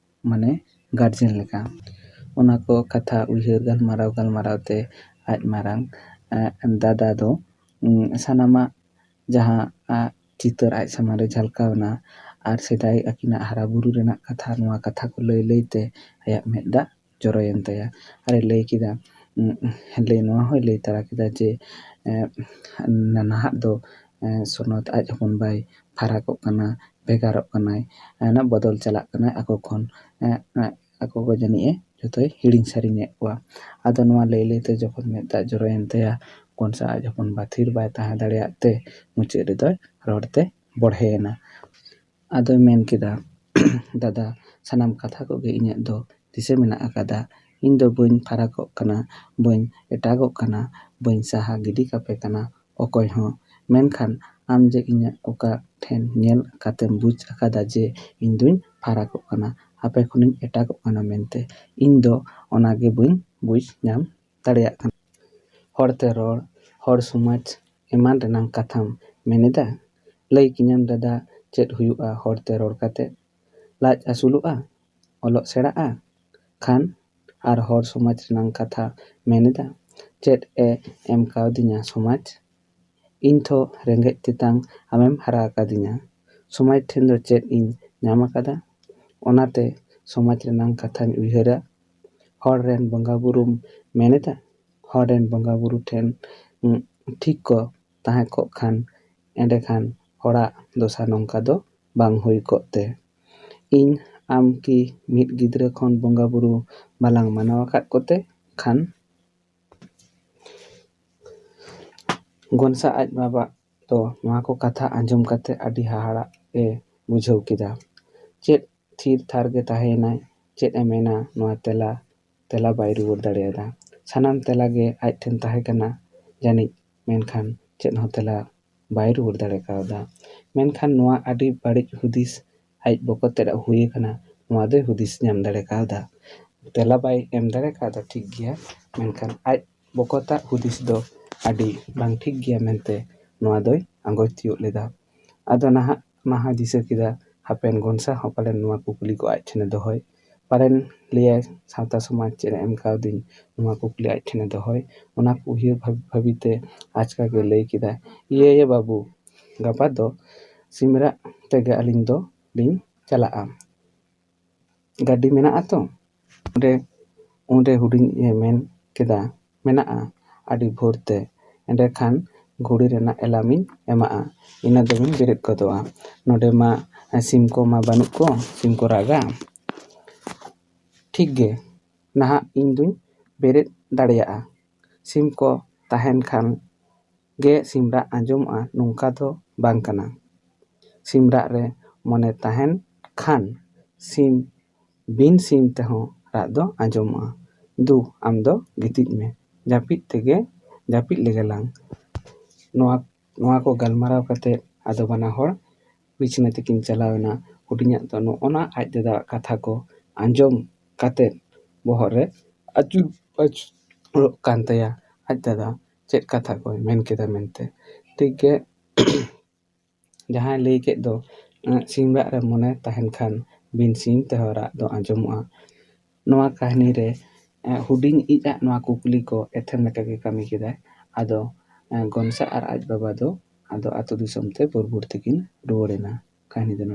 ᱢᱟᱱᱮ guardian ᱞᱮᱠᱟ᱾ ᱚᱱᱟ ᱠᱚ ᱠᱟᱛᱷᱟ ᱩᱭᱦᱟᱹᱨ ᱜᱟᱞᱢᱟᱨᱟᱣ ᱜᱟᱞᱢᱟᱨᱟᱣ ᱛᱮ ᱟᱡ ᱢᱟᱨᱟᱝ, ᱮᱸ, ᱫᱟᱫᱟ ᱫᱚ, ᱩᱸ, ᱥᱟᱱᱟᱢᱟᱜ ᱡᱟᱦᱟᱸ, ᱟᱸ, ᱪᱤᱛᱟᱹᱨ ᱟᱡ ᱥᱟᱢᱟᱝ ᱨᱮ ᱡᱷᱟᱞᱠᱟᱣ ᱮᱱᱟ᱾ ᱟᱨ ᱥᱮᱫᱟᱭ ᱟᱹᱠᱤᱱᱟᱜ ᱦᱟᱨᱟ ᱵᱩᱨᱩ ᱨᱮᱱᱟᱜ ᱠᱟᱛᱷᱟ, ᱱᱚᱣᱟ ᱠᱟᱛᱷᱟ ᱠᱚ ᱞᱟᱹᱭ ᱞᱟᱹᱭ ᱛᱮ ᱟᱭᱟᱜ ᱢᱮᱫ ᱫᱟᱜ ᱡᱚᱨᱚᱭᱮᱱ ᱛᱟᱭᱟ᱾ ᱟᱨᱮ ᱞᱟᱹᱭ ᱠᱮᱫᱟ, ᱩᱸ, ᱞᱟᱹᱭ, ᱱᱚᱣᱟ ᱦᱚᱸᱭ ᱞᱟᱹᱭ ᱛᱟᱨᱟ ᱠᱮᱫᱟ ᱡᱮ, ᱮᱸ, ᱱᱟᱦᱟᱜ ᱫᱚ, ᱮᱸ, ᱥᱚᱱᱚᱛ ᱟᱡ ᱦᱚᱯᱚᱱ ᱵᱟᱭ ᱯᱷᱟᱨᱟᱠᱚᱜ ᱠᱟᱱᱟ, ᱵᱷᱮᱜᱟᱨᱚᱜ ᱠᱟᱱᱟᱭ, ᱮᱸ, ᱵᱚᱫᱚᱞ ᱪᱟᱞᱟᱜ ᱠᱟᱱᱟᱭ ᱟᱠᱚ ᱠᱷᱚᱱ, ᱮᱸ, ᱮᱸ, ᱟᱠᱚ ᱠᱚ ᱡᱟᱹᱱᱤᱡ ᱮ ᱡᱚᱛᱚᱭ ᱦᱤᱲᱤᱧ ᱥᱟᱹᱨᱤᱧᱮᱫ ᱠᱚᱣᱟ᱾ ᱟᱫᱚ ᱱᱚᱣᱟ ᱞᱟᱹᱭ ᱞᱟᱹᱭᱛᱮ ᱡᱚᱠᱷᱚᱱ ᱢᱮᱫ ᱫᱟᱜ ᱡᱚᱨᱚᱭᱮᱱ ᱛᱟᱭᱟ, ᱜᱚᱱᱥᱟ ᱟᱡ ᱦᱚᱯᱚᱱ ᱵᱟ ᱛᱷᱤᱨ ᱵᱟᱭ ᱛᱟᱦᱮᱸ ᱫᱟᱲᱮᱭᱟᱜ ᱛᱮ ᱢᱩᱪᱟᱹᱫ ᱨᱮᱫᱚᱭ ᱨᱚᱲ ᱛᱮ ᱵᱚᱲᱦᱮᱭᱮᱱᱟ᱾ ᱟᱫᱚᱭ ᱢᱮᱱ ᱠᱮᱫᱟ, ᱫᱟᱫᱟ, ᱥᱟᱱᱟᱢ ᱠᱟᱛᱷᱟ ᱠᱚᱜᱮ ᱤᱧᱟᱹᱜ ᱫᱚ ᱫᱤᱥᱟᱹ ᱢᱮᱱᱟᱜ ᱟᱠᱟᱫᱟ᱾ ᱤᱧ ᱫᱚ ᱵᱟᱹᱧ ᱯᱷᱟᱨᱟᱠᱚᱜ ᱠᱟᱱᱟ, ᱵᱟᱹᱧ ᱮᱴᱟᱜᱚᱜ ᱠᱟᱱᱟ, ᱵᱟᱹᱧ ᱥᱟᱦᱟ ᱜᱤᱰᱤ ᱠᱟᱯᱮ ᱠᱟᱱᱟ ᱚᱠᱚᱭ ᱦᱚᱸ᱾ ᱢᱮᱱᱠᱷᱟᱱ ᱟᱢ ᱡᱮ ᱤᱧᱟᱹᱜ ᱚᱠᱟ ᱴᱷᱮᱱ ᱧᱮᱞ ᱠᱟᱛᱮᱢ ᱵᱩᱡᱽ ᱟᱠᱟᱫᱟ ᱡᱮ ᱤᱧ ᱫᱩᱧ ᱯᱷᱟᱨᱟᱠᱚᱜ ᱠᱟᱱᱟ, ᱟᱯᱮ ᱠᱷᱚᱱᱤᱧ ᱮᱴᱟᱜᱚᱜ ᱠᱟᱱᱟ ᱢᱮᱱᱛᱮ, ᱤᱧ ᱫᱚ ᱚᱱᱟ ᱜᱮ ᱵᱟᱹᱧ ᱵᱩᱡᱽ ᱧᱟᱢ ᱫᱟᱲᱮᱭᱟᱜ ᱠᱟᱱᱟ᱾ ᱦᱚᱲᱛᱮ ᱨᱚᱲ, ᱦᱚᱲ ᱥᱚᱢᱟᱡᱽ ᱮᱢᱟᱱ ᱨᱮᱱᱟᱝ ᱠᱟᱛᱷᱟᱢ ᱢᱮᱱᱮᱫᱟ? ᱞᱟᱹᱭ ᱠᱤᱧᱟᱢ ᱫᱟᱫᱟ, ᱪᱮᱫ ᱦᱩᱭᱩᱜᱼᱟ ᱦᱚᱲᱛᱮ ᱨᱚᱲ ᱠᱟᱛᱮ? ᱞᱟᱡ ᱟᱹᱥᱩᱞᱚᱜᱼᱟ? ᱚᱞᱚᱜ ᱥᱮᱬᱟᱜᱼᱟ? ᱠᱷᱟᱱ ᱟᱨ ᱦᱚᱲ ᱥᱚᱢᱟᱡᱽ ᱨᱮᱱᱟᱝ ᱠᱟᱛᱷᱟ ᱢᱮᱱᱮᱫᱟ? ᱪᱮᱫ ᱮ ᱮᱢ ᱠᱟᱣᱫᱤᱧᱟ ᱥᱚᱢᱟᱡᱽ? ᱤᱧ ᱛᱷᱚ ᱨᱮᱸᱜᱮᱡ ᱛᱮᱛᱟᱝ ᱟᱢᱮᱢ ᱦᱟᱨᱟ ᱟᱠᱟᱫᱤᱧᱟ᱾ ᱥᱚᱢᱟᱡᱽ ᱴᱷᱮᱱ ᱫᱚ ᱪᱮᱫ ᱤᱧ ᱧᱟᱢ ᱟᱠᱟᱫᱟ? ᱚᱱᱟᱛᱮ ᱥᱚᱢᱟᱡᱽ ᱨᱮᱱᱟᱝ ᱠᱟᱛᱷᱟᱧ ᱩᱭᱦᱟᱹᱨᱟ᱾ ᱦᱚᱲ ᱨᱮᱱ ᱵᱚᱸᱜᱟ ᱵᱩᱨᱩᱢ ᱢᱮᱱᱮᱫᱟ? ᱦᱚᱲ ᱨᱮᱱ ᱵᱚᱸᱜᱟ ᱵᱩᱨᱩ ᱴᱷᱮᱱ, ᱩᱸ, ᱴᱷᱤᱠ ᱠᱚ ᱛᱟᱦᱮᱸ ᱠᱚᱜ ᱠᱷᱟᱱ, ᱮᱸᱰᱮᱠᱷᱟᱱ ᱦᱚᱲᱟᱜ ᱫᱚᱥᱟ ᱱᱚᱝᱠᱟ ᱫᱚ ᱵᱟᱝ ᱦᱩᱭ ᱠᱚᱜ ᱛᱮ᱾ ᱤᱧ ᱟᱢ ᱠᱤ ᱢᱤᱫ ᱜᱤᱫᱽᱨᱟᱹ ᱠᱷᱚᱱ ᱵᱚᱸᱜᱟ ᱵᱩᱨᱩ ᱵᱟᱞᱟᱝ ᱢᱟᱱᱟᱣ ᱟᱠᱟᱫ ᱠᱚᱛᱮ? ᱠᱷᱟᱱ ᱜᱚᱱᱥᱟ ᱟᱡ ᱵᱟᱵᱟ ᱫᱚ ᱱᱚᱣᱟ ᱠᱚ ᱠᱟᱛᱷᱟ ᱟᱸᱡᱚᱢ ᱠᱟᱛᱮ ᱟᱹᱰᱤ ᱦᱟᱦᱟᱲᱟᱜ ᱮ ᱵᱩᱡᱷᱟᱹᱣ ᱠᱮᱫᱟ᱾ ᱪᱮᱫ ᱛᱷᱤᱨ ᱛᱷᱟᱨ ᱜᱮ ᱛᱟᱦᱮᱸᱭᱮᱱᱟᱭ᱾ ᱪᱮᱫ ᱮ ᱢᱮᱱᱟ ᱱᱚᱣᱟ ᱛᱮᱞᱟ, ᱛᱮᱞᱟ ᱵᱟᱭ ᱨᱩᱣᱟᱹᱲ ᱫᱟᱲᱮᱭᱟᱫᱟ᱾ ᱥᱟᱱᱟᱢ ᱛᱮᱞᱟ ᱜᱮ ᱟᱡ ᱴᱷᱮᱱ ᱛᱟᱦᱮᱸ ᱠᱟᱱᱟ ᱡᱟᱹᱱᱤᱡ, ᱢᱮᱱᱠᱷᱟᱱ ᱪᱮᱫ ᱦᱚᱸ ᱛᱮᱞᱟ ᱵᱟᱭ ᱨᱩᱣᱟᱹᱲ ᱫᱟᱲᱮ ᱠᱟᱣᱫᱟ᱾ ᱢᱮᱱᱠᱷᱟᱱ ᱱᱚᱣᱟ ᱟᱹᱰᱤ ᱵᱟᱹᱲᱤᱡ ᱦᱩᱫᱤᱥ ᱟᱡ ᱵᱚᱠᱚᱛ ᱛᱮᱫᱟᱜ ᱦᱩᱭ ᱟᱠᱟᱱᱟ, ᱱᱚᱣᱟ ᱫᱚᱭ ᱦᱩᱫᱤᱥ ᱧᱟᱢ ᱫᱟᱲᱮ ᱠᱟᱣᱫᱟ᱾ ᱛᱮᱞᱟ ᱵᱟᱭ ᱮᱢ ᱫᱟᱲᱮ ᱠᱟᱣᱫᱟ, ᱴᱷᱤᱠ ᱜᱮᱭᱟ, ᱢᱮᱱᱠᱷᱟᱱ ᱟᱡ ᱵᱚᱠᱚᱛᱟᱜ ᱦᱩᱫᱤᱥ ᱫᱚ ᱟᱹᱰᱤ ᱵᱟᱝ ᱴᱷᱤᱠ ᱜᱮᱭᱟ ᱢᱮᱱᱛᱮ ᱱᱚᱣᱟ ᱫᱚᱭ ᱟᱸᱜᱚᱪ ᱛᱤᱭᱳᱜ ᱞᱮᱫᱟ᱾ ᱟᱫᱚ ᱱᱟᱦᱟᱜ ᱢᱟᱦᱟᱭ ᱫᱤᱥᱟᱹ ᱠᱮᱫᱟ, ᱦᱟᱯᱮᱱ ᱜᱚᱱᱥᱟ ᱦᱚᱸ ᱯᱟᱞᱮᱱ ᱱᱚᱣᱟ ᱠᱩᱠᱞᱤ ᱠᱚ ᱟᱡ ᱴᱷᱮᱱᱮ ᱫᱚᱦᱚᱭ, ᱯᱟᱞᱮᱱ ᱞᱟᱹᱭᱟᱭ, ᱥᱟᱶᱛᱟ ᱥᱚᱢᱟᱡᱽ ᱪᱮᱫ ᱮ ᱮᱢ ᱠᱟᱣᱫᱤᱧ, ᱱᱚᱣᱟ ᱠᱩᱠᱞᱤ ᱟᱡ ᱴᱷᱮᱱᱮ ᱫᱚᱦᱚᱭ᱾ ᱚᱱᱟ ᱠᱚ ᱩᱭᱦᱟᱹᱨ ᱵᱷᱟᱵ- ᱵᱷᱟᱹᱵᱤᱛᱮ ᱟᱪᱠᱟ ᱜᱮ ᱞᱟᱹᱭ ᱠᱮᱫᱟ, "ᱤᱭᱟᱹ ᱭᱟ ᱵᱟᱹᱵᱩ, ᱜᱟᱯᱟ ᱫᱚ ᱥᱤᱢᱨᱟᱜ ᱛᱮᱜᱮ ᱟᱹᱞᱤᱧ ᱫᱚ ᱞᱤᱧ ᱪᱟᱞᱟᱜᱼᱟ᱾ ᱜᱟᱹᱰᱤ ᱢᱮᱱᱟᱜᱼᱟ ᱛᱚ?" ᱚᱸᱰᱮ ᱚᱸᱰᱮ ᱦᱩᱰᱤᱧ ᱮ ᱢᱮᱱ ᱠᱮᱫᱟ, "ᱢᱮᱱᱟᱜᱼᱟ, ᱟᱹᱰᱤ ᱵᱷᱳᱨ ᱛᱮ, ᱮᱸᱰᱮᱠᱷᱟᱱ ᱜᱷᱩᱲᱤ ᱨᱮᱱᱟᱜ ᱮᱞᱟᱢᱤᱧ ᱮᱢᱟᱜᱼᱟ, ᱤᱱᱟᱹ ᱫᱚᱢᱤᱧ ᱵᱮᱨᱮᱫ ᱜᱚᱫᱚᱜᱼᱟ᱾ ᱱᱚᱰᱮ ᱢᱟ ᱥᱤᱢ ᱠᱚ ᱢᱟ ᱵᱟᱹᱱᱩᱜ ᱠᱚ, ᱥᱤᱢ ᱠᱚ ᱨᱟᱜᱟ᱾ ᱴᱷᱤᱠ ᱜᱮ, ᱱᱟᱦᱟᱜ ᱤᱧ ᱫᱩᱧ ᱵᱮᱨᱮᱫ ᱫᱟᱲᱮᱭᱟᱜᱼᱟ᱾ ᱥᱤᱢ ᱠᱚ ᱛᱟᱦᱮᱱ ᱠᱷᱟᱱ ᱜᱮ ᱥᱤᱢ ᱨᱟᱜ ᱟᱸᱡᱚᱢᱚᱜᱼᱟ, ᱱᱚᱝᱠᱟ ᱫᱚ ᱵᱟᱝ ᱠᱟᱱᱟ᱾ ᱥᱤᱢ ᱨᱟᱜ ᱨᱮ ᱢᱚᱱᱮ ᱛᱟᱦᱮᱱ ᱠᱷᱟᱱ ᱥᱤᱢ, ᱵᱤᱱ ᱥᱤᱢ ᱛᱮᱦᱚᱸ ᱨᱟᱜ ᱫᱚ ᱟᱸᱡᱚᱢᱚᱜᱼᱟ᱾ ᱫᱩ, ᱟᱢ ᱫᱚ ᱜᱤᱛᱤᱡ ᱢᱮ, ᱡᱟᱹᱯᱤᱫ ᱛᱮᱜᱮ, ᱡᱟᱹᱯᱤᱫ ᱞᱮᱜᱮ ᱞᱟᱝ᱾" ᱱᱚᱣᱟ ᱱᱚᱣᱟ ᱠᱚ ᱜᱟᱞᱢᱟᱨᱟᱣ ᱠᱟᱛᱮ ᱟᱫᱚ ᱵᱟᱱᱟ ᱦᱚᱲ ᱵᱤᱪᱷᱱᱟᱹ ᱛᱮᱠᱤᱱ ᱪᱟᱞᱟᱣ ᱮᱱᱟ᱾ ᱦᱩᱰᱤᱧᱟᱜ ᱫᱚ ᱱᱚᱜᱼᱚ ᱱᱟ ᱟᱡ ᱫᱟᱫᱟᱣᱟᱜ ᱠᱟᱛᱷᱟ ᱠᱚ ᱟᱸᱡᱚᱢ ᱠᱟᱛᱮ ᱵᱚᱦᱚᱜ ᱨᱮ ᱟᱹᱪᱩᱨ ᱟᱹᱪᱩᱨᱚᱜ ᱠᱟᱱ ᱛᱟᱭᱟ, ᱟᱡ ᱫᱟᱫᱟ ᱪᱮᱫ ᱠᱟᱛᱷᱟ ᱠᱚᱭ ᱢᱮᱱ ᱠᱮᱫᱟ ᱢᱮᱱᱛᱮ᱾ ᱴᱷᱤᱠ ᱜᱮ, ᱡᱟᱦᱟᱸᱭ ᱞᱟᱹᱭ ᱠᱮᱫ ᱫᱚ, ᱮᱸ, ᱥᱤᱢ ᱨᱟᱜ ᱨᱮ ᱢᱚᱱᱮ ᱛᱟᱦᱮᱱ ᱠᱷᱟᱱ ᱵᱤᱱ ᱥᱤᱢ ᱛᱮᱦᱚᱸ ᱨᱟᱜ ᱫᱚ ᱟᱸᱡᱚᱢᱚᱜᱼᱟ᱾ ᱱᱚᱣᱟ ᱠᱟᱹᱦᱱᱤ ᱨᱮ, ᱮᱸ, ᱦᱩᱰᱤᱧ ᱤᱡ ᱟᱜ ᱱᱚᱣᱟ ᱠᱩᱠᱞᱤ ᱠᱚ ᱮᱛᱷᱮᱢ ᱞᱮᱠᱟᱜᱮ ᱠᱟᱹᱢᱤ ᱠᱮᱫᱟᱭ᱾ ᱟᱫᱚ, ᱮᱸ, ᱜᱚᱱᱥᱟ ᱟᱨ ᱟᱡ ᱵᱟᱵᱟ ᱫᱚ ᱟᱫᱚ ᱟᱹᱛᱩ ᱫᱤᱥᱚᱢ ᱛᱮ ᱵᱩᱨ ᱵᱩᱨ ᱛᱮᱠᱤᱱ ᱨᱩᱣᱟᱹᱲ ᱮᱱᱟ᱾ ᱠᱟᱹᱦᱱᱤ ᱫᱚ